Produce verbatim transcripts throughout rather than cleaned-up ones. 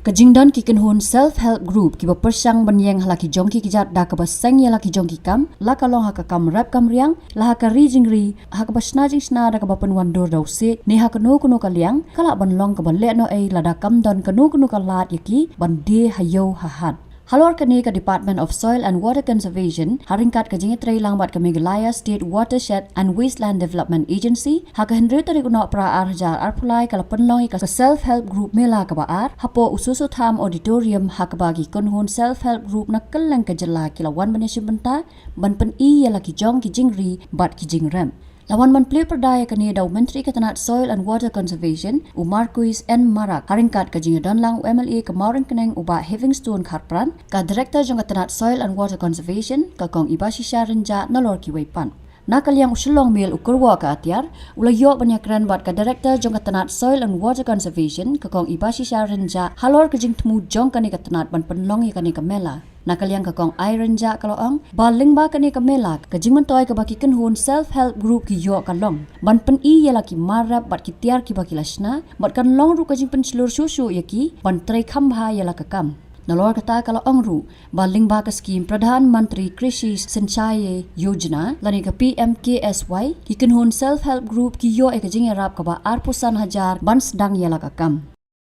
Ka jingdon ki kynhun self help group kiba pyrshang ban ïeng ha la ki jong ki kjat da kaba seng ïa la ki jong ki kam, la ka long ha ka kam rep kam riang, la ha ka ri jingri, ha kaba shna jingshna da kaba pynwandur da u siej, ne ha kano kano ka liang, ka lah ban long kaba leh noh ei lada kam don kano kano ka lad ïa ki ban die ha ïew ha hat. Halor kane ka Department of Soil and Water Conservation, ha ryngkat ka jingïatreilang bad ka Meghalaya State Watershed and Wasteland Development Agency, ha ka hynriew tarik u Nohprah ar hajar arphew lai ka la pynlong ïa ka Self Help Group Mela kaba ar, hapoh u Soso Tham Auditorium, ha kaba ki kynhun Self Help Group na kylleng ka jylla ki la wan ban ïashim bynta, ban pyni ïa la ki jong ki jingri bad ki jingrep. La wan ban plie pyrda ïa kane da u Myntri ka tnat Soil and Water Conservation, u Marcuise N Marak, ha ryngkat ka jingïadonlang u M L A ka Mawryngkneng u Bah Heavingstone Kharpran, ka Director jong ka tnat Soil and Water Conservation, ka Kong Ibashisha Rynjah, nalor kiwei pat. Na ka liang u Shillong Mail u Kyrwoh ka Atiar, u la ïoh ban ïakren bad ka Director jong ka tnat Soil and Water Conservation, ka Kong Ibashisha Rynjah, halor ka jingthmu jong kane ka tnat ban pynlong ïa kane ka mela. Na ka liang ka Kong Ai Rynjah ka la ong, ba lyngba kane ka mela, ka jingmyntoi kaba ki kynhun self help group ki ïoh ka long ban pyni ïa la ki mar rep bad ki tiar kiba ki la shna, bad kan long ruh ka jingpynshlur shuh shuh ïa ki ban trei kham bha ïa la ka kam. Nalor kata ka la ong ruh, ba lyngba ka skim Pradhan Mantri Krishi Sinchai Yojana, lane ka P M K S Y, ki kynhun self help group ki ïoh ïa ka jingïarap kaba arphew san hajar ban sdang ïa la ka kam.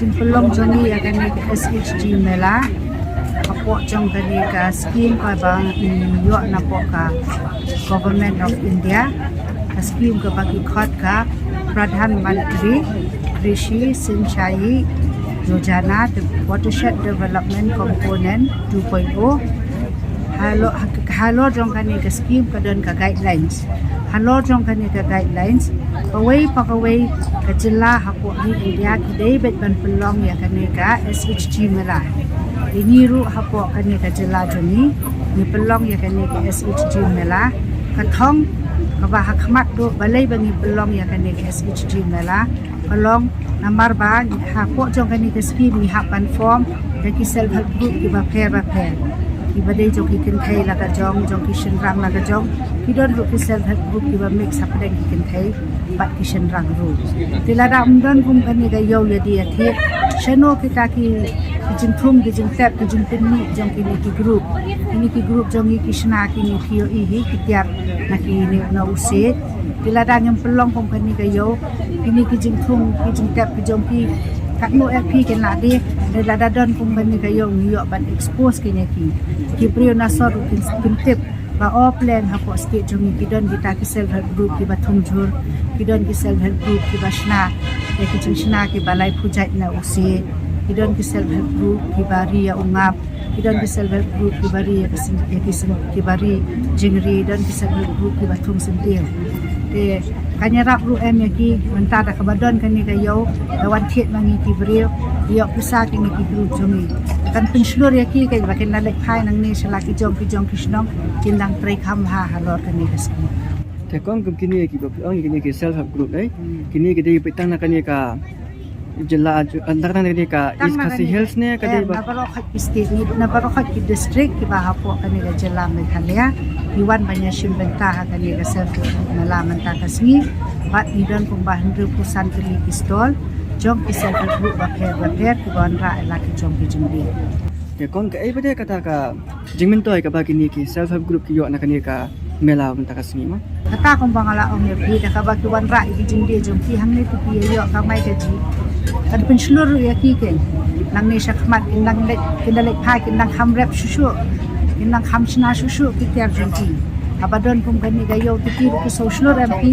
Jingpynlong jong ngi ïa kane ka S H G Mela, hapoh jong kane ka skim kaba ngi ïoh napoh ka Government of India, ka skim kaba ki khot ka Pradhan Mantri Krishi Sinchai Yojana, the Watershed Development Component two point oh. Halor, halor jong kane ka skim ka don ka guidelines. Halor jong kane ka guidelines, kawei pa kawei ka jylla hapoh ri India ki dei beit ban pynlong ïa kane ka S H G Mela. Ïa ngi ruh hapoh kane ka jylla jong ngi, ngi pynlong ïa kane ka S H G Mela. Ka thong kaba ha khmat ruh balei ba ngi pynlong ïa kane ka S H G Mela, ka long namar ba hapoh jong kane ka skim ngi hap ban form da ki self help group kiba pher ba pher, kiba dei jong ki kynthei la ka jong, jong ki shynrang la ka jong, ki don ruh ki self help group kiba mix hapdeng ki kynthei bad ki shynrang ruh. Te lada ym don kum kane ka ïew ïa die ïa thied, shano kita ki, ki jingthung, ki jingtep, ki jingpynmih jong kine ki group, kine ki group jong ngi ki shna, kine ki ïohi hi ki tiar na kine na u siej. Te lada ngim pynlong kum kane ka ïew, kine ki jingthung, ki jingtep ki jong ki, katno eh phi kin lah die. Te lada don kum kane ka ïew ngi ïoh ban expose kine ki, ki briew na sor ruh kin, kin tip ba o pleng hapoh state jong ngi ki don kita ki self help group kiba thung jhur, ki don ki self help group kiba shna ïa ki jingshna kiba laiphew jait na u siej, ki don ki self help group kiba ri ïa u ngap, ki don ki self help group kiba ri ïa ka syn-, ïa ki syn-, kiba ri jingri, don ki self help group kiba thung syntiew. Te kan ïarap ruh em ïa ki mynta da kaba don kane ka ïew, da wan thied ma ngi ki briew, ïoh pisa kine ki group jong ngi. Kan pynshlur ïa ki, kaba kin da leit phai nangne sha la ki jong ki jong ki shnong, kin dang trei kham bha halor kane ka skim. Te kong kum kine kiba phi ong kine ki self help group, eh? Hmm. Kine ki dei beit tang na kane ka jylla, eh, tang na kane ka East Khasi Hills ne ka dei ba? Na baroh khat ki state, na baroh khat ki district kiba hapoh kane ka jylla Meghalaya, ki wan ban ïashim bynta ha kane ka self help group mela mynta ka sngi. Bad ngi don kumba hynriewphew san tylli ki stall jong ki self help group bapher bapher kiba wanrah ïa la ki jong ki jingdie. Te kong, kaei pat kata ka jingmyntoi kaba kine ki self help group ki ïoh na kane ka mela mynta ka sngi mo? Kata kumba nga la ong ïa phi, da kaba ki wanrah ïa ki jingdie jong ki hangne te phi ïoh kamai kajih. Kan pynshlur ruh ïa ki, keiñ nangne sha khmat kin dang leit, kin da leit phai kin dang kham rep shuh shuh, kin dang kham shna shuh shuh ki tiar jong ki. Haba don kum kane ka ïew te ki ruh ki sngewshlur em phi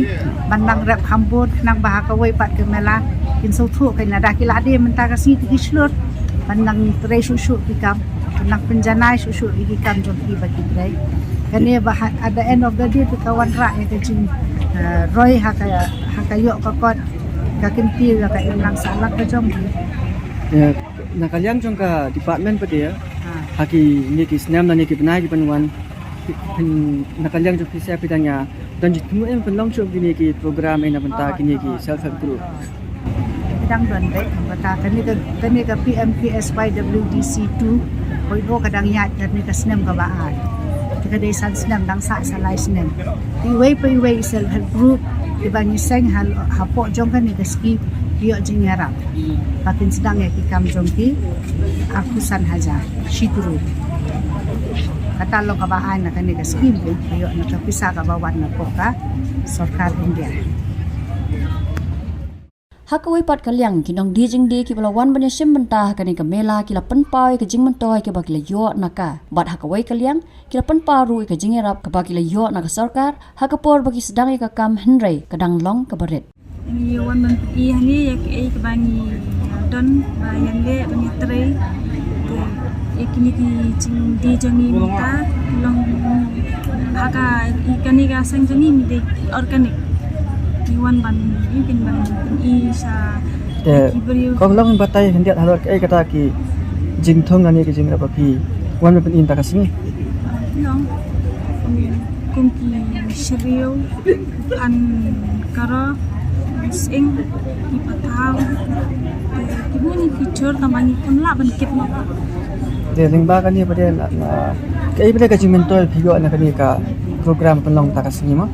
ban dang rep kham bun, khnang ba ha kawei pat ka mela kin sngewthuh, keiñ lada ki la die mynta ka sngi te ki shlur ban dang trei shuh shuh ki kam, ban dang pynjanai shuh shuh ïa ki kam jong ki ba ki trei. Kane ba ha, at the end of the day te ka wanrah ïa ka jing, eh, roi ha ka, ha ka ïoh ka kot, ka kyntiew ïa ka imlang sahlang ka jong ki. Eh, na ka liang jong ka department pat, ha kine ki snem lane ki bnai kiban wan, phin, na ka liang jong phi sa phi dang ïa don jingthmu em pynlong shuh kine ki program eh na bynta kine ki self help group? Ki dang don beit, bynta kane ka, kane ka P M K S Y W D C two point oh ka dang ïaid kane ka snem kaba ar. Te ka dei san snem, dang sah sa lai snem. Iwei pa iwei i self help group kiba ngi seng ha, hapoh jong kane ka skim, Ïoh jingïarap ba kin sdang ïa ki kam jong ki arphew san hajar shi tru. Kata long kaba ai na kane ka skim, ïoh na ka pisa kaba wan na poh ka sorkar India. Ha kawei pat ka liang, ki nongdie jingdie kiba la wan ban ïashim bynta ha kane ka mela ki la pynpaw ïa ka jingmyntoi kaba ki la ïoh na ka. Bad ha kawei ka liang, ki la pynpaw ruh ïa ka jingïarap kaba ki la ïoh na ka sorkar ha ka por ba ki sdang ïa ka kam, hynrei ka dang long kaba rit. Ngi wan ban pyni hangne ïa kaei kaba ngi don ba ïaleh ba ngi trei. Te ïa kine ki jingdie jong ngi mynta ki long ha ka, ïa kane ka seng jong ngi ngi dei organic. Ngi wan ban, ngi kin ban pyni sha Te ki briew. Kong long batai khyndiat halor kaei kata ki jingthung lane ki jingïarap ba phi wan ban pyni mynta ka sngi. Long kum ki shriew, an karo, sing, ki pathaw, ki bun ki jhur tang ba ngi khlem lah ban kit noh. Te lyngba kane pat de na, na kaei pat de ka jingmyntoi phi ïoh na kane ka program pynlong mynta ka sngi mo?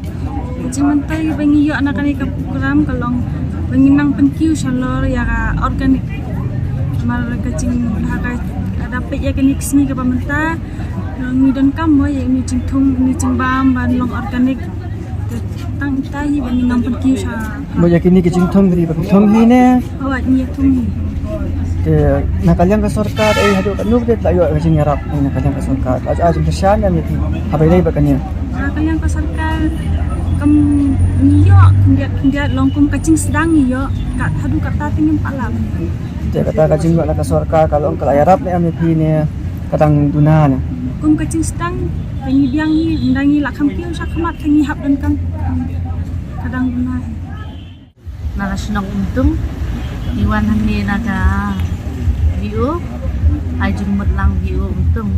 Ka jingmyntoi ba ngi ïoh na kane ka program ka long ba ngi nang pynkiew shalor ïa ka organic. Namar ka jing, ha ka, ka da peit ïa kane ka sngi kaba mynta, ngi donkam mo ïa ine i jingthung, ine i jingbam ban long organic. Te tang ita hi ba ngi nang pynkiew sha. Mo ïa kine ki jingthung, kine ba ki thung hi ne? Hooid, ngi ïa thung hi. Te na ka liang ka sorkar, eh, haduh katno pat de la ïoh ka jingïarap na ka liang ka sorkar? Ka jingkyrshan ïa phi haba ïadei bad kane? Na ka liang ka sorkar kam ngi ïoh khyndiat khyndiat, long kum ka jingsdang ngi ïoh, ka haduh katta te ngim pat lah. Te kata ka jingïoh na ka sorkar ka long ka la ïarap ne em ïa phi ne ka dang duna ne? Kum ka jingsdang, te ngi biang hi, ynda ngi la kham kiew shakhmat te ngi hap donkam. Ka dang duna hi. Na ka shnong Umtung, ngi wan hangne na ka V O, ai jingmut lang V O Umtung.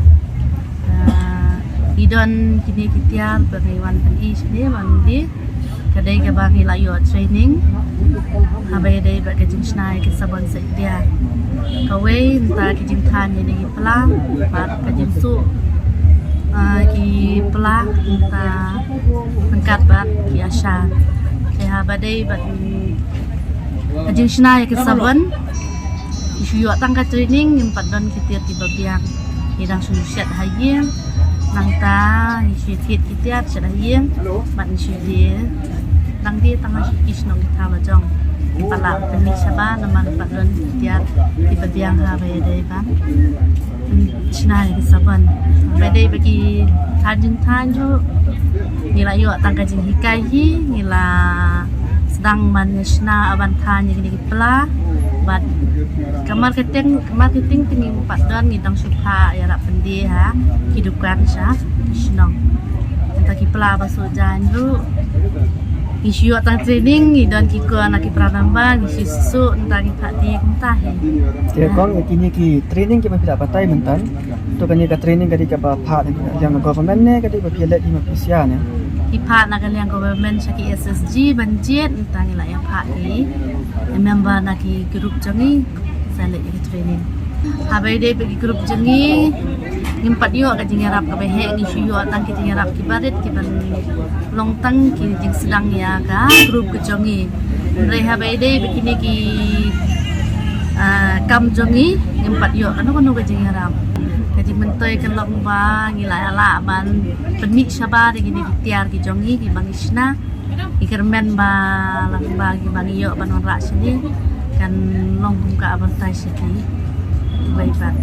Ah, ngi don kine ki tiar ba ngi wan pyni shane ba ngi dei, ka dei kaba ngi la ïoh training haba ïadei bad ka jingshna ïa ki sabon sait diar. Kawei, nangta ki jingthan ïa ki pla, bad ka jingsuh, ah, ki pla, nangta ryngkat bad ki ASHA. Te haba dei bad ka jingshna ïa ki sabon, ngi shu ïoh tang ka training, ngim pat don ki tiar kiba biang. Ngi dang shu shet ha ïing, nangta ngi shu thied ki tiar shet ha ïing, bad ngi shu die, dang die tang ha shu ki shnong ki thaw la jong. Ngim pat lah pynmih shabar namar ngim pat don ki tiar kiba biang haba ïadei bad shna ïa ki sabon. Haba ïadei bad ki than jingthan ruh, ngi la ïoh tang ka jinghikai hi, ngi la sdang ban ïa shna, ban than ïa kine ki pla. Bad ka marketing, ka marketing te ngim pat don, ngi dang shu phah ïarap pyndie ha ki dukan sha shnong. Nangta ki pla ba suh jaiñ ruh, ngi shu ïoh tang training, ngi don ki code na ki phone number, ngi shu suh, nangta ngi phah die kumta hi. Te kong, ïa kine ki training kiba phi la batai mynta, to kane ka training ka dei kaba phah na ka liang government ne ka dei ba phi leit hi ma phi sha ne? Ki phah na ka liang government sha ki S S G ban jied, nangta ngi la ïa phah ki member na ki group jong ngi sa leit ïa ki training. Haba ïadei bad ki group jong ngi, ngim pat ïoh ka jingïarap kaba heh, ngi shu ïoh tang ki jingïarap kiba rit kiban long tang ki jingsdang ïa ka group ka jong ngi. Hynrei haba ïadei bad kine ki, ah, kam jong ngi, ngim pat ïoh kano kano ka jingïarap. Ka jingmyntoi ka long ba ngi la ïa lah ban pynmih shabar ïa kine ki tiar ki jong ngi kiba ngi shna. Ki kyrmen ba lang ba kiba ngi ïoh ban wanrah shane kan long kum ka advertise sha ki. Bai pat.